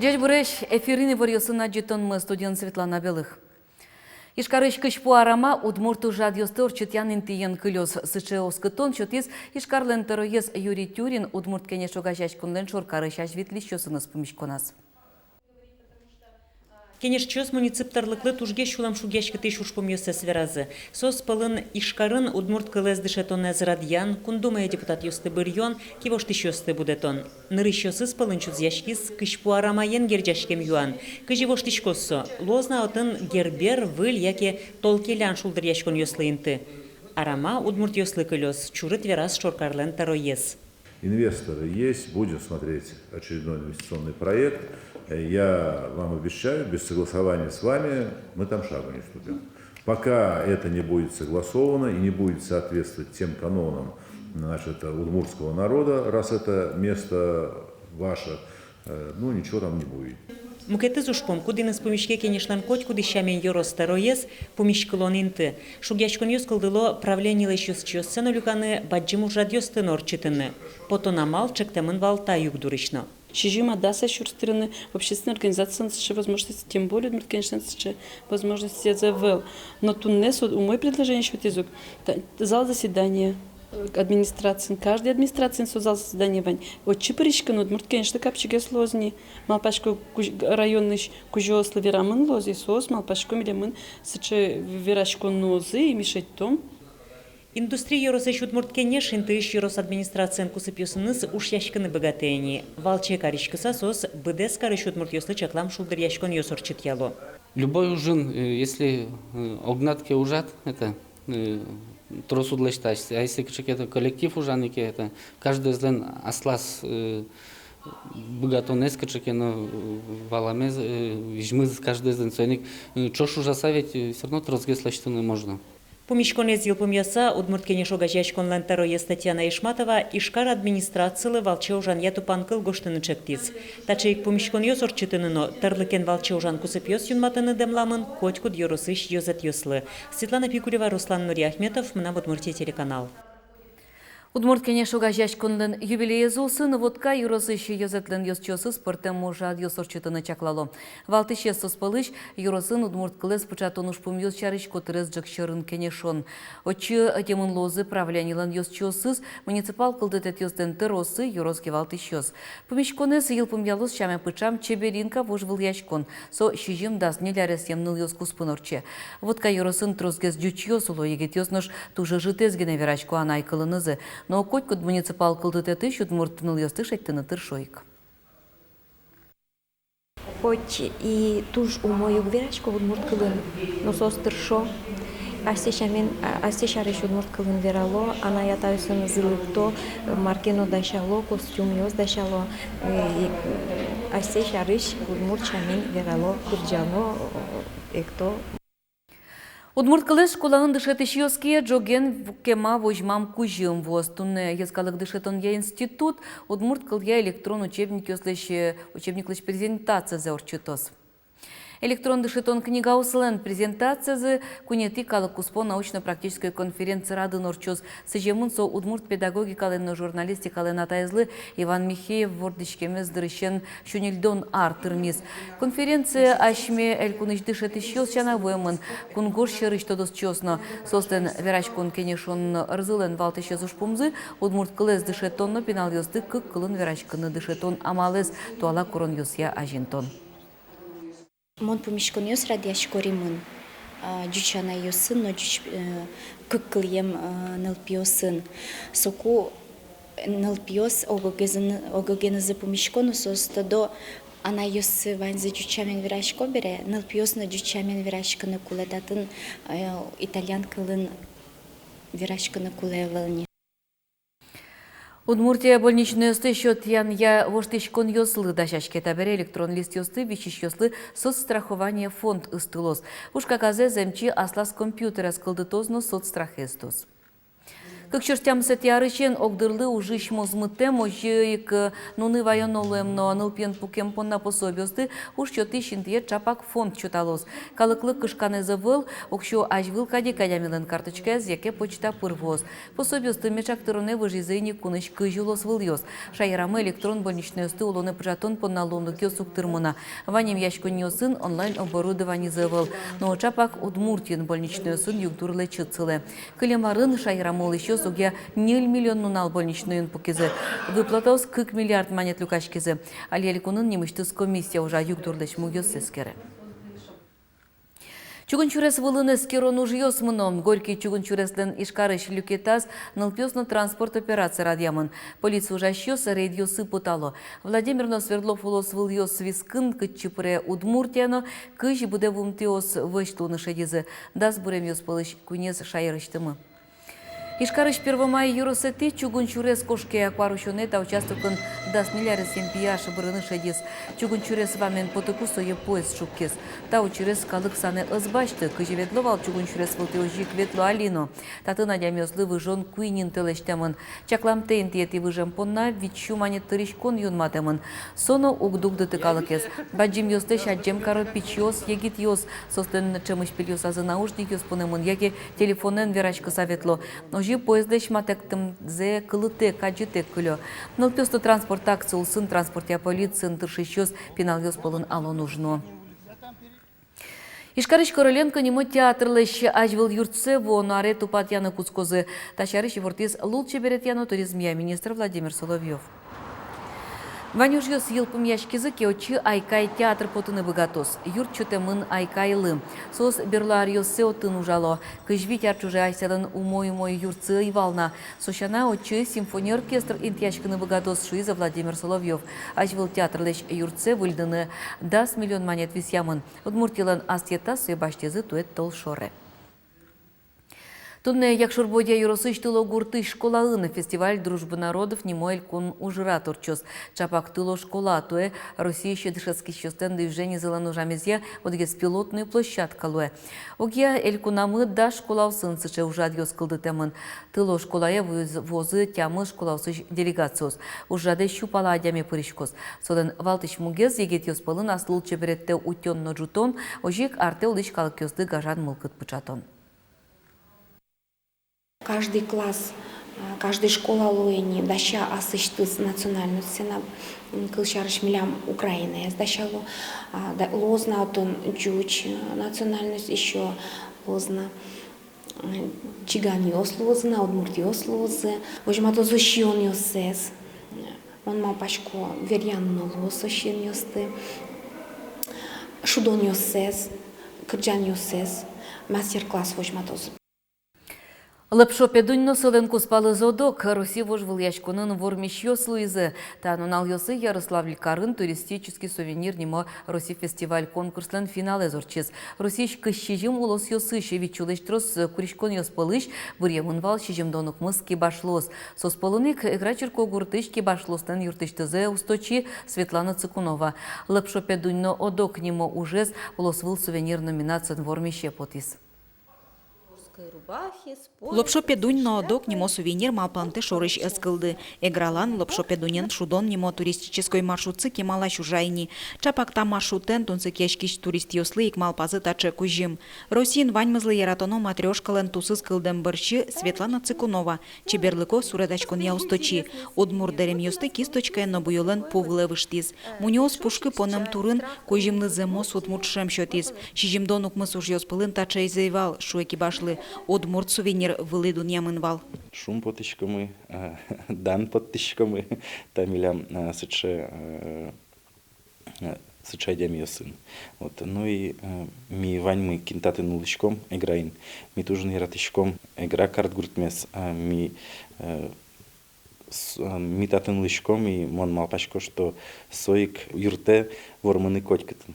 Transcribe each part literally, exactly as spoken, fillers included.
Ӟечбуресь! Эфирын иворъёсын адӟытонмы, студиын Светлана Белых. Ижкарысь Кызьпу арама удмурт ужрадъёсты ортчытъян интыен кылёз. Сыӵе оскытон сётӥз Ижкарлэн тӧроез Юрий Тюрин Удмурт Кенеш огазеяськонлэн шоркарысь азьветлӥсьёсыныз пумиськоназ. Кенешчиос муниципал тӧрлыклы тужгес сюлэм шугъяськытӥсь ужпумъёссэс веразы. Соос пӧлын Ижкарын удмурт кылэз дышетонэз радъян, Кун Думае депутатъёсты быръён, кивоштӥсьёсты будэтон. Нырысьёсыз пӧлын чузъяськиз Кызьпу арамаен герӟаськем юан. Кызьы воштӥськоз со, луоз на отын Гербер, Выль яке Тол келян шулдыръяськонъёслы инты. Арама удмуртъёслы кылёз, чурыт вераз шоркарлэн тӧроез. Инвесторы есть, будем смотреть очередной инвестиционный проект. Э, я вам обещаю, без согласования с вами мы там шагу не ступим. Пока это не будет согласовано и не будет соответствовать тем канонам, значит, удмуртского народа, раз это место ваше, э, ну, ничего там не будет. Мукетыз ужпум, кудӥныз пумиське Кенешлэн котькудӥз сямен ёрос тӧроез, пумиськылон инты. Шугъяськонъёс кылдыло правлениелэсь ёзчиоссэ но люканы, бадӟым ужрадъёсты но ортчытыны. Потон амал чектэмын вал та югдурысь но. Сизьым-дас сюрс тырыны общественной организациослэн сыӵе возможностез, тем более Удмурт Кенешлэн сыӵе возможностез ӧвӧл. Но туннэ со умой предложение сётӥз ук. Та-, зал заседания, э, администрациын, каждый администрациын со зал заседания вань. Отчы пыриськыны Удмурт Кенешлы капчигес луоз ни. Малпасько, куз-, районысь кузёослы верамын луоз, и соос, малпасько, милемын сыӵе вераськонозы, и ми шедьтом. Индустри ёросысь Удмурт Кенеш интыысь ёрос администрациен кусыпъёсыныз ушъяськыны быгатэ ини. Валче кариськыса соос быдэс карысь удмуртъёслы чаклам шулдыръяськонъёс ортчытъяло. Любой ужын, э, если, э, огнад ке ужад, это, э, трос уд лэсьты, а если, а если кыӵе ке это коллектив ужан ке, это каждоезлэн аслаз, э, быгатонэз кыӵе ке но, э, валамез, э, визьмыз каждоезлэн, соин ик, э, ӵош ужаса ведь, э, всё равно тросгес лэсьтыны можно. Пумиськонэз йылпумъяса, Удмурт Кенеш огазеяськонлэн тӧроез Татьяна Ишматова Ижкар администрацилы валче ужанъя тупанкыл гожтыны чектӥз. Таӵе ик пумиськонъёс ортчытыны но тӧрлыкен валче ужан кусыпъёс юнматыны дэмламын котькуд ёросысь ёзэтъёслы. Светлана Пикулева, Руслан Нуриахметов, «Мынам Удмуртие» телеканал. Удмурт Кенеш огазеяськонлэн юбилеез улсын Вотка ёросысь ёзэтлэн ёзчиосыз пӧртэм ужрадъёс ортчытыны чаклало. Валтӥсез соос пӧлысь ёросын удмурт кылэз пыӵатон ужпумъёс сярысь котырес ӝӧк сьӧрын кенешон. Отчы ӧтемын луозы правлениелэн ёзчиосыз, муниципал кылдытэтъёслэн тӧроссы, ёрос кивалтӥсьёс. Пумиськонэз йылпумъялоз сяме пыӵам «Чеберинка» вожвылъяськон. Со сизьым-дас ньыль аресъем нылъёс куспын ортче. Вотка ёросын тросгес ӟучъёс уло, егитъёс нош туж ӧжытэз гинэ верасько анай кылынызы. Но котькуд муниципал кылдытэтысь удмурт нылъёсты шедьтыны тыршо ик. Хоть и туж умой уг верасько удмурт кылын, но соос тыршо. Асьсэ сямен, а, асьсэ сярысь удмурт кылын верало, анай-атайёсынызы лыкто, мар ке но дасяло, костюмъёс дасяло, э, и, м, асьсэ сярысь удмурт сямен верало, кырӟало, э, экто. Удмурт кылэз школаын дышетӥсьёс кие ӝоген в-, кема возьмам кузьым вуоз. Туннэ йӧскалык дышетонъя институт удмурт кылъя электрон учебникъёслэсь, э, учебниклэсь презентацизэ ортчытоз. Электрон дышетон книгаослэн презентацизы куинетӥ калык куспо научно-практической конференци радын ортчоз. Сӥземын со удмурт педагогикалэн но журналистикалэн атаезлы Иван Михеев вордӥськемез дырысен сю ньыльдон ар тырмиз. Конференцие асьме элькунысь дышетӥсьёс сяна вуэмын, кунгож сьӧрысь тодосчиос но. Соослэн вераськон-кенешон ӧрзылэн валтӥсез ужпумзы — удмурт кылэз дышетон но пиналъёсты кык кылын вераськыны дышетон амалэз туала куронъёсъя азинтон. Мон пумиськонъёс радъясько римын, а, ӟуч анайёсын но ӟуч, э, кык кылъем, э, нылпиосын. Соку нылпиос ог-огезын-, ог-огенызы пумисько но, соос тодо, анайёссы ваньзы ӟуч сямен верасько бере, нылпиос но ӟуч сямен вераськыны кулэ, татын, э, итальян кылын вераськыны кулэ ӧвӧл ни. Удмуртия больничнойёсты сётъянъя воштӥськонъёслы дасяське. Табере электрон листъёсты висисьёслы соцстрахование фонд ыстылоз. Ужкаказэз эмчи аслаз компьютераз кылдытоз но соцстрахе ыстоз. Кык сюрс тямысэтӥ арысен огдырлы ужысь мозмытэм, озьы ик нуны ваёно луэм но нылпиен пукем понна пособиосты уж сётӥсь интые ӵапак фонд сёталоз. Калыклы кышканэз ӧвӧл, уксё азьвыл кадь ик адямилэн карточкаез яке почта пыр вуоз. Пособиосты меӵак тыронэ выжизы ини кунысь кызь улосвылъёс. Шаерамы электрон больничнойёсты улонэ пыӵатон понна луонлыкъёс уг тырмо на. Вань эмъяськонниосын онлайн оборудованизы ӧвӧл. Но ӵапак Удмуртиын больничнойёсын югдур лэчыт сылэ. Кылем арын шаерамы улӥсьёс огъя ньыль миллион нунал больничнойын пукизы. Выплатаос кык миллиард манет люкаськизы. Али элькунын нимысьтыз комиссия ужа, югдурлэсь мугъёссэ эскере. Чугун сюрес вылын эскерон ужъёс мыно. Горький чугун сюреслэн Ижкарысь люкетаз нылпиос но транспорт операция радъямын. Полиция ужасьёс рейдъёсы потало. Владимир но Свердлов улосвылъёс вискын, кытчы пыре Удмуртия но, кызь быдэ вуымтэос вӧсь луыны шедизы. Дас быремъёс пӧлысь куинез шаерысьтымы. Ижкарысь Первомай ёросэтӥ чугун сюрес кошке. Куарусёнэ та участокын дас ньыль аресъем пияш бырыны шедиз. Чугун сюрес вамен потыку сое поезд шуккиз. Та учырез калык санэ ӧз басьты. Кызьы ветло вал чугун сюрес вылтӥ, озьы ик ветло али но. Татын адямиослы выжон куинь интые лэсьтэмын. Чакламтэ интыетӥ выжем понна вить сю манет тыриськон юнматэмын. Со но уг дугдыты калыкез. Бадӟымъёслэсь адӟем каро пичиос, егитъёс. Соослэн ӵемысь пельёсазы наушникъёс пунэмын яке телефонэн вераськыса ветло. Озьы поездлэсь матэктэмзэ кылытэк, адӟытэк кылё. Нылпиосты транспорт акция улсын транспортъя полициын тыршисьёс пиналъёс пӧлын алон уж нуо. Ижкарысь Короленко нимо театрлэсь азьвыл юртсэ вуоно аре тупатъяны кутскозы. Та сярысь ивортӥз лулчеберетъя но туризмъя министр Владимир Соловьёв. Вань ужъёс йылпумъяськизы ке, отчы «Айкай» театр потыны быгатоз. Юрт сётэмын «Айкайлы». Соос берло аръёссэ отын ужало. Кызь вить ар ӵоже асьсэлэн умой-умой юртсы ӧй вал на. Со сяна, отчы симфони оркестр интыяськыны быгатоз, шуиз Владимир Соловьёв. Азьвыл театрлэсь юртсэ выльдыны дас миллион манет висъямын. Удмуртилэн асъетаз сое басьтӥзы туэ толшоре. Туннэ Якшур-Бӧдья ёросысь Тыло гуртысь школаын фестиваль «Дружба народов» нимо элькун ужрад ортчоз. Ӵапак Тыло школа туэ Россиысь дышетскисьёслэн движенизылэн ужамезъя одӥгез пилотной площадка луэ. Огъя элькунамы дас школаосын сыӵе ужрадъёс кылдытэмын. Тыло школае вуиз-, вуозы тямыс школаосысь делегациос. Ужраде сю пала адями пыриськоз. Солэн валтӥсь мугез — егитъёс пӧлын ас лулчеберетэ утён но ӝутон, озьы ик артэ улӥсь калыкъёслы гажан мылкыд пыӵатон. Каждый класс, а, каждый школа луэ ини дася асысьтыз национальностьсэ но, м, кылсярысь, милям Украинаез дасяло, а, да, луоз на отын ӟуч, э, национальность, ещё луоз на, э, чиганъёс луозы на, удмуртъёс луозы, возьматозы сиёнъёссэс, э, мон малпасько, веръяны но луоз со сиёнъёсты, шудонъёссэс, кырӟанъёссэс, мастер-класс возьматозы. Лопшо Педунь но солэн кузпалыз Одок Россия вожвылъяськонын вормисьёс луизы. Та нуналъёсы Ярославль карын «Туристический сувенир» нимо Россия фестиваль-конкурслэн финалэз ортчиз. Россиысь кызь сизьым улосъёсысь вить сюлэсь трос куриськонъёс пӧлысь быръемын вал сизьымдон укмыс кибашлыос. Соос пӧлын ик Эгра черкогуртысь кибашлыослэн юртысьтызы усточи Светлана Цыкунова. Лопшо Педунь но Одок нимо ужез улосвыл сувенир номинациын вормисе потӥз. Лопшо Педунь но Одок нимо сувенир малпамтэ шорысь ӧз кылды. Эгралан Лопшо Педунен шудон нимо туристической маршрутсы кемалась ужа ини. Ӵапак та маршрутэн тунсыкъяськись туристъёслы ик малпазы таӵе кузьым. Россиын ваньмызлы яратоно матрёшкалэн тусыз кылдэм бӧрсьы Светлана Цыкунова, чеберлыко суредаськонъя усточи, удмурт дэремъёсты кисточкаен но буёлэн пу вылэ выжтӥз. Мунёос пушкы понэм турын кузьымлы зэмос удмурт шӧм сётӥз. Сизьымдон укмыс ужъёс пӧлын таӵеез ӧй вал, шуэ кибашлы. Удмурт сувенир вылӥ дунъямын вал. Шумпотӥськомы, а, дан поттӥськомы та милям, а, сыӵе, а, сыӵе адямиосын. Вот. Ну и, а, ми ваньмы, кин татын улӥськом, Эграын, ми туж но яратӥськом Эгра картгуртмес, а, ми, а, С-, а, ми татын улӥськом, и мон малпасько, что со ик юрттэ вормыны котькытын.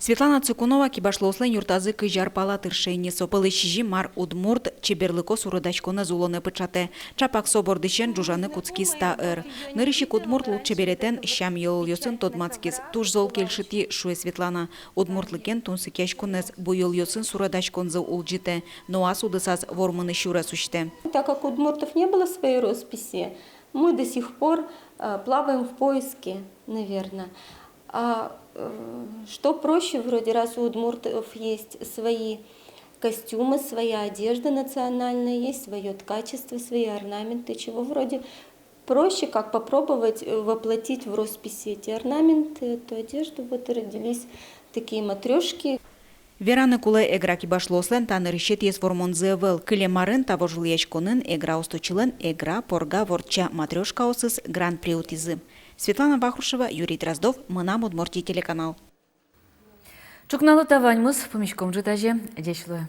Светлана Цыкунова кибашлыослэн юртазы кызь ар пала тырше ини. Со пӧлысь сизьым ар удмурт чеберлыко суредаськонэз улонэ пыӵатэ. Чапак со бордысен ӝужаны кутскиз та ӧр. Нырысь ик удмурт лулчеберетэн, сям-йылолъёсын тодматскиз. Туж зол кельшытӥ, шуэ Светлана. Удмуртлыкен тунсыкъяськонэз, буёлъёсын суредаськонзэ улӟытэ, но ас удысаз вормыны сюрес усьтэ. Так как у удмуртов не было своей росписи, мы до сих пор э, плаваем в поиске, наверное. А э, что проще, вроде раз у удмуртов есть свои костюмы, своя одежда национальная, есть свое ткачество, свои орнаменты, чего вроде проще, как попробовать э, воплотить в росписи эти орнаменты, эту одежду. Вот и родились такие матрешки. Вераны кулэ, Эгра кибашлыослэн та нырысетӥез вормонзы ӧвӧл. Кылем арын та вожвылъяськонын Эгра усточилэн Эгра, Порга, Ворча матрешкаосыз гран-при утӥзы. Светлана Вахрушева, Юрий Дроздов, «Мынам Удмуртие» телеканал. Ӵукналы та ваньмыз, пумиськом ӝытазе. Ӟеч луэ.